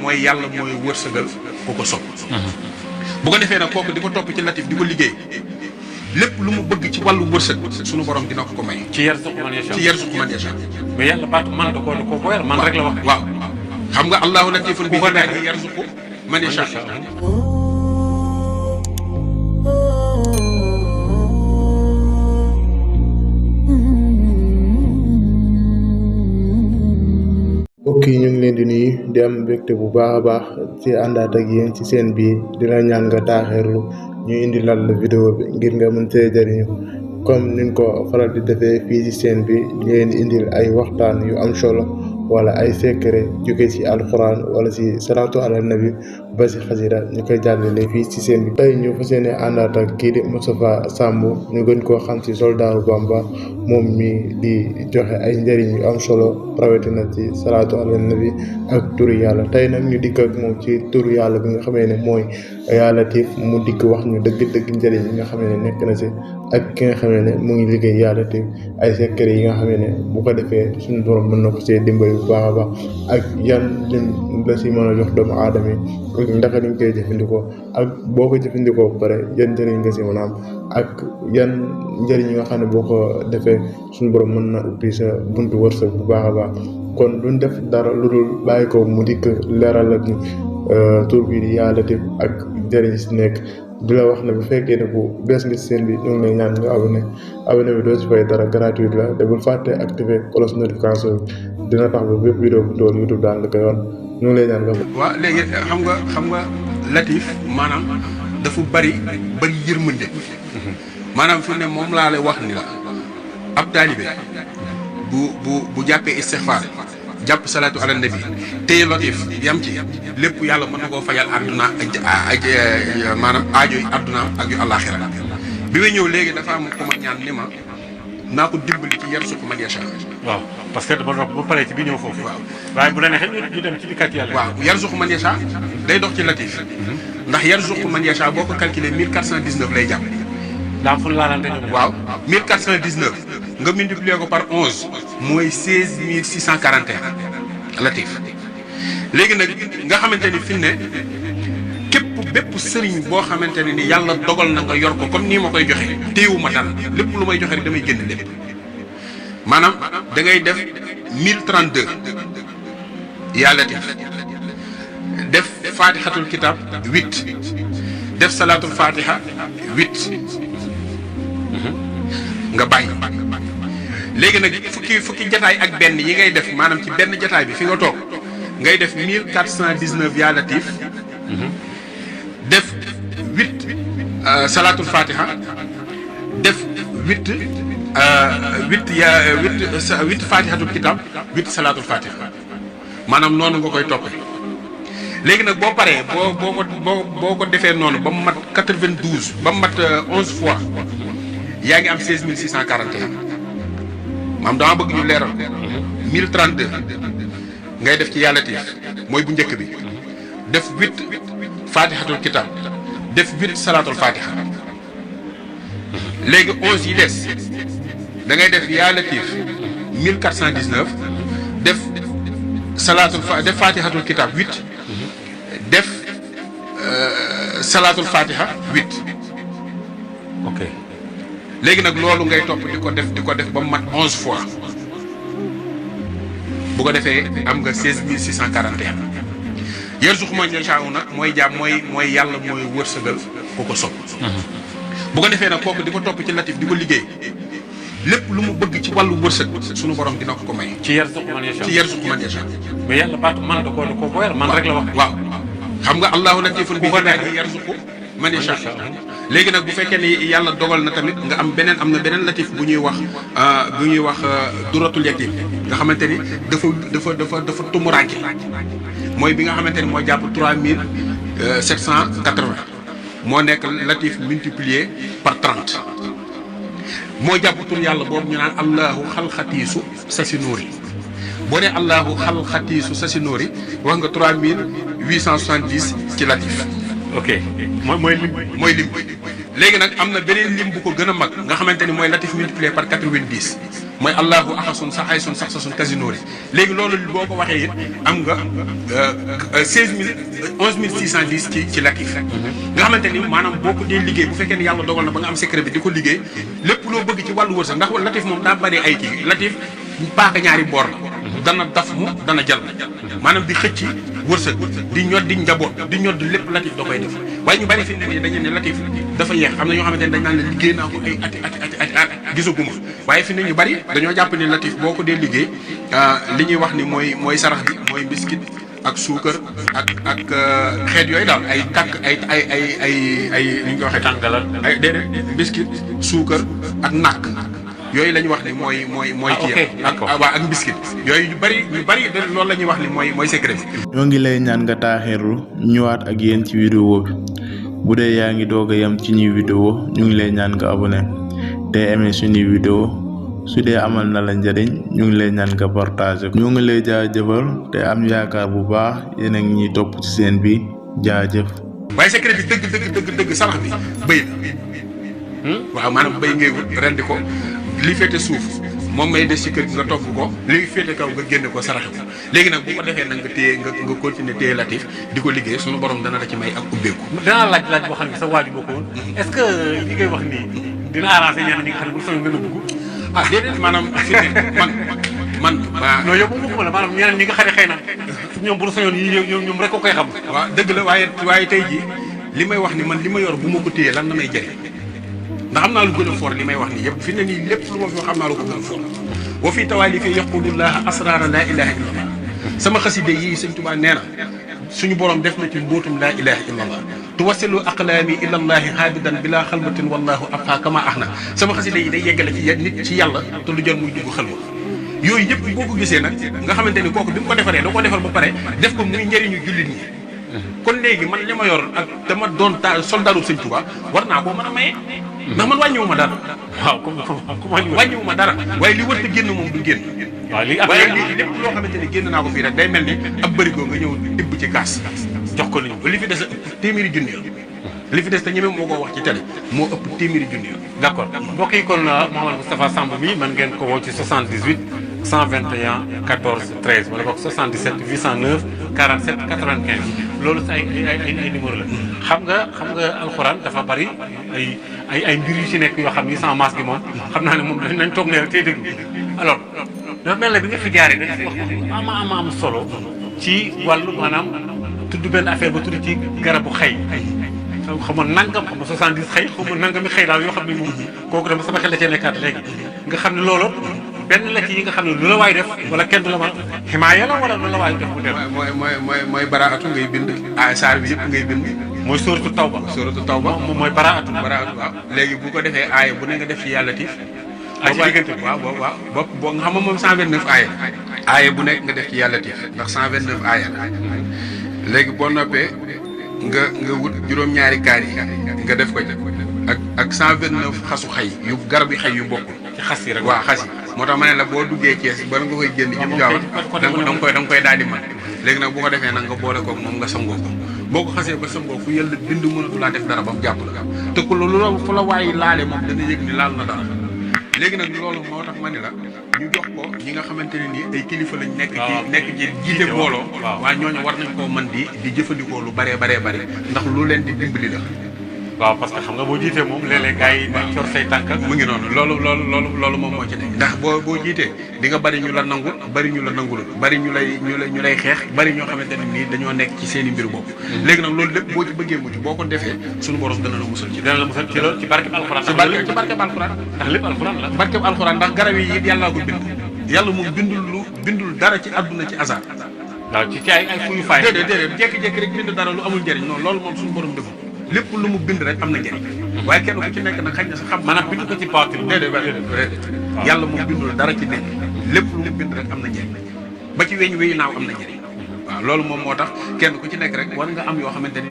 mooy yàlla mooy wërsëgal ku ko sopp bu ko defee nag kooku di ko topp ci latif di ko liggéey lépp lu mu bëgg ci wàllu wërsëg suñu borom dina ko may ci yarzuqu man yasha mais yàlla baatu man da koo boyal man rek la wax waaw xam nga allahu latifun bi ibaadihi yarzuqu man yasha mbokk yi ñu ngi leen di nuyu di am mbégte bu baax a baax ci àndaat ak yéen ci seen biir dina ñaan nga taaxeerlu ñu indi lal la vidéo bi ngir nga mën see jëriñu comme niñ ko faral di defee fii ci seen bi ñu leen di indil ay waxtaan yu am solo wala ay secret jóge ci alxuraan wala ci salaatu ala nabi ba ci xasida ñu koy jàllale fii ci seen bi tey ñu fas yéene àndaat ak kii di Moustapha Samb ñu gën koo xam ci soldaaru Bamba moom mi di joxe ay njëriñ yu am solo rawatina ci salaatu ala nabi ak turu yàlla tey nag ñu dikk ak moom ci turu yàlla bi nga xamee ne mooy yaa Latif mu dikk wax ñu dëgg njëriñ yi nga xamee ne nekk na ci ak ki nga xamee ne mu ngi liggéey yaa Latif ay secret yi nga xamee ne bu ko defee suñu borom mën na ko see dimbali bu baax a baax ak yan lim la si mën a jox doomu aadama yi ak ndaka niñ koy jëfandikoo ak boo ko jëfandikoo ba pare yan njëriñ nga si mën a am ak yan njëriñ yi nga xam ne boo ko defee suñu borom mën na ubbi sa buntu wërsëg bu baax a baax kon duñ def dara lu dul bàyyi ko mu dikk leeral ak ñu tur bi di yaa Latif ak njëriñ si nekk di la wax ne bu fekkee ne bu bees nga si seen bi ñu ngi lay ñaan nga abonné bi doo si fay dara gratuit la te bul fàtte activer cloche notification bi dina tax ba bépp vidéo bu dool YouTube daal la koy wan ñu ngi lay ñaan nga waaw léegi xam nga Latif maanaam dafa bari yërmande maanaam fi ne moom laa lay wax ni la ab taalibe bu jàppee istixfaar jàpp salaatu ala nabi téye Latif yam ci lépp yàlla mën na koo fajal àdduna ak maanaam aajo yi àdduna ak yu àllaaxira bi ma ñëw léegi dafa am ko ma ñaan ni ma naa ko dimbali ci yarzuqu man yasha waaw parce que ba paree ci bi ñëw foofu waaw waaye bu la neexee ñu dem ci dikkat yàlla waaw yarzuqu man yasha day dox ci Latif ndax yarzuqu man yasha boo ko calculé 1419 lay jàpp daa fu laalante ñoom waaw 1419 nga multiplier ko par 11 mooy 16641 Latif léegi nag nga xamante ni fi ne bépp sëriñ boo xamante ne ni yàlla dogal na nga yor ko comme nii ma koy joxe téewuma dara lépp lu may joxe rek damay génn lépp maanaam da ngay def 1032 yaa Latif def fatihatul kitab 8 def salatul fatiha 8 nga bàyyi léegi nag fukki jataay ak benn yi ngay def maanaam ci benn jataay bi fi nga toog ngay def 1419 yaa Latif def 8 salatul fatiha def 8 fatihatul kitab 8 salatul fatiha maanaam noonu nga koy toppee léegi nag boo paree boo ko defee noonu ba mu mat 92 ba mu mat 11 fois yaa ngi am 16641 maanaam dama bëgg ñu leeral 1032 ngay def ci yaa Latif mooy bu njëkk bi def 8 fatihatul kitab def 8 salatul fatiha léegi 11 yi des da ngay def yaa Latif 1419 def def fatihatul kitab 8 def salatul fatiha 8 ok léegi nag loolu ngay topp di ko def ba mu mat 11 fois bu ko defee am nga 16641 yarzuqu man yashaa nag mooy mooy yàlla mooy wërsëgal ku ko sopp bu ko defee nag kooku di ko topp ci Latif di ko liggéey lépp lu mu bëgg ci wàllu wërsëg suñu borom dina ko may ci yarzuqu man yashaa mais yàlla baatu man da koo boyal man rek la wax waaw xam nga allahu latifun bi ibaadihi yarzuqu man yashaa léegi nag bu fekkee ni yàlla dogal na tamit nga am na beneen Latif bu ñuy wax duratul yatim nga xamante ni dafa tumuraanke mooy bi nga xamante ni moo jàpp 3780 moo nekk Latif multiplié par 30 moo jàpp tur yàlla boobu ñu naan allahu xalxatiisu sa si nóori boo nee allahu xalxatiisu sa si nóori wax nga 3870 ci Latif ok mooy lim léegi nag am na beneen lim bu ko gën a mag nga xamante ni mooy Latif multiplié par 90 mooy allahu axasun sa xaysun sax sa sun kasinóori léegi loolu boo ko waxee it am nga 11 610 ci latif nga xamante ni maanaam boo ko dee liggéey bu fekkee ne yàlla dogal na ba nga am secret bi di ko liggéey lépp loo bëgg ci wàllu wërsëg ndax latif moom daa bari ay kii latif paaka ñaari boor la dana daf mu dana jal maanaam di xëcc wërsëg di ñod di njaboot di ñod lépp latif da koy def waaye ñu bari fi ne nii dañu ne latif dafa yeex am na ñoo xamante ne dañ naan ne liggéey naa ko ay ati gisaguma waaye fi ne ñu bari dañoo jàpp ni latif boo ko dee liggéey li ñuy wax ni mooy sarax bi mooy biscuit ak suukar ak xeet yooyu daal ay tànk ay li ñu ko waxee tàngalal ay déedéet biscuit suukar ak nàkk yooyu la ñuy wax ni mooy kii ak ak biscuit yooyu ñu bari loolu la ñuy wax ni mooy secret bi. ñoo ngi lay ñaan nga taaxirlu ñëwaat ak yéen ci vidéo bi bu dee yaa ngi doog a yem ci ñuy vidéo ñu ngi lay ñaan nga abonné te aimé suñuy vidéo su dee amal na la njëriñ ñu ngi lay ñaan nga partagé ko. ñu ngi lay jaajëfal te am yaakaar bu baax yéen a ngi ñuy topp ci seen bi jaajëf. waaye secret bi dëgg sarax bi bëy la waaw maanaam bëy ngay wut rendi ko li féete suuf moom may des ci kër gi nga togg ko li féete kaw nga génne ko saraxe ko léegi nag bu ko defee nag nga téye nga continuer téye latif di ko liggéey sunu borom dana la ci may ak ubbeeku. danaa laaj boo xam ne sa waaju boo ko woon est-ce que li ngay wax nii dina arrangé ñenn ñi nga xam ne bu soobee nga dugg. ah déedéet maanaam fi ne man. non yow moom la maanaam ñeneen ñi nga xam ne xëy na ñoom bu la soñoon yi ñoom rek ko koy xam. waaw dëgg la waaye tey jii li may wax ni man li ma yor bu ma ko téyee lan la may jëriñ ndax xam naa lu gën a fort li may wax nii yëpp fi ne nii lépp lu ma fi xam naa lu ko gën a fort wa fii tawaalifi yaqulullaha asrara laa ilaha illallah sama xaside yii sëñ Tuubaa nee na suñu borom def na ci mbóotum laa ilaha illallah tuwasilu aqlaami ilallahi haabidan bila xalwatin wallahu abha kama ahna sama xaside yi day yeggale ci nit ci yàlla te lu jar muy dugg xalwa yooyu yëpp boo ko gisee nag nga xamante ni kooku bi mu ko defaree da ko defar ba pare def ko muy njëriñu jullit ñi kon léegi man li ma yor ak dama doon soldaru sëñ Tuubaa war naa koo mën a maye ndax man wàññiwu ma dara. waaw comme wàññiwu ma dara waaye li wër te génn moom du génn. waaw waaye lépp loo xamante ni génn naa ko fii rek day mel ni ab bërigo nga ñëw tibb ci kaas jox ko nit ñi li fi des a ëpp téeméeri junni li fi des te ñeme moo ko wax ci télé moo ëpp téeméeri junni d'accord mbokk yi kon Mouhamadou Moustapha Samb mi mën ngeen ko woo ci 78 121 14 13 wala boog 77 809 47 95 loolu si ay numéro la. xam nga alxuraan dafa bari ay mbir yu ci nekk yoo xam ni sans masque gi moom xam naa ne moom nañ toog ne tey déglu alors dafa mel ne bi nga fi jaaree dañ fi wax am solo ci wàllu maanaam tudd benn affaire ba tudd ci garabu xëy xam nga nangam xam nga 70 xëy xam nga nangami xëy daal yoo xam ne moom kooku dama sama xel la cee nekkaat léegi nga xam ne loolu benn la ci yi nga xam ne lu la waay def wala kenn du la ma ximaaya la wala lu la waay def bu dem mooy baraatu ngay bind saar bi yëpp ngay bind mooy sóoratu tawba moom mooy baraatu waaw léegi bu ko defee aaya bu ne nga def ci yàlla tif ci diggante waaw boo nga xam nga moom 129 aaya bu nekk nga def ci yàlla tif ndax 129 aaya léegi boo noppee nga wut juróom-ñaari kaar yi nga def ko ak 129 xasu xay yu garab yi xay yu bokk ci xas yi rek waaw xas yi moo tax ma ne la boo duggee Thiès ba nga koy génn jëm jaaw da nga koy daal di mën léegi nag bu ko defee nag nga boole koog moom nga sangoo ko boo ko xasee ba sangoo fu yàlla bind mënatu laa def dara ba mu jàpp la te ku lu fu la waaye laale moom dana yëg ni laal na dara léegi nag loolu moo tax ma ne la ñu jox ko ñi nga xamante ne nii ay kilifa lañ nekk ci jiite booloo waaye ñooñu war nañ koo mën di jëfandikoo lu baree ndax lu leen di dimbali la waaw parce que xam nga boo jiitee moom léeg-léeg gars yi dañ cor say tànk mu ngi noonu loolu moom moo ci nekk ndax boo jiitee di nga bari ñu la nangu bari ñu la nangul bari ñu lay xeex bari ñoo xamante ne nii dañoo nekk ci seen i mbiru bopp léegi nag loolu lépp boo ci bëggee mucc boo ko defee suñu borom dana la musal ci loolu ci barkeb alxuraan ci barkeb alxuraan ndax lépp alxuraan la barkeb alxuraan ndax garab yi it yàllaa ko bind yàlla moom bindul dara ci àdduna ci hasard waaw ci ay fuyu faay déedéet jékki-jékki rek bind dara lu amul njëriñ non loolu moom suñu borom def lépp lu mu bind rek am na njëriñ waaye kenn ku ci nekk nag xañ na sa xam maanaam bind ko ci baatil déedéet yàlla moom bindul dara ci nekk lépp lu mu bind rek am na njëriñ ba ci weñ naaw am na njëriñ waaw loolu moom moo tax kenn ku ci nekk rek war nga am yoo xamante ni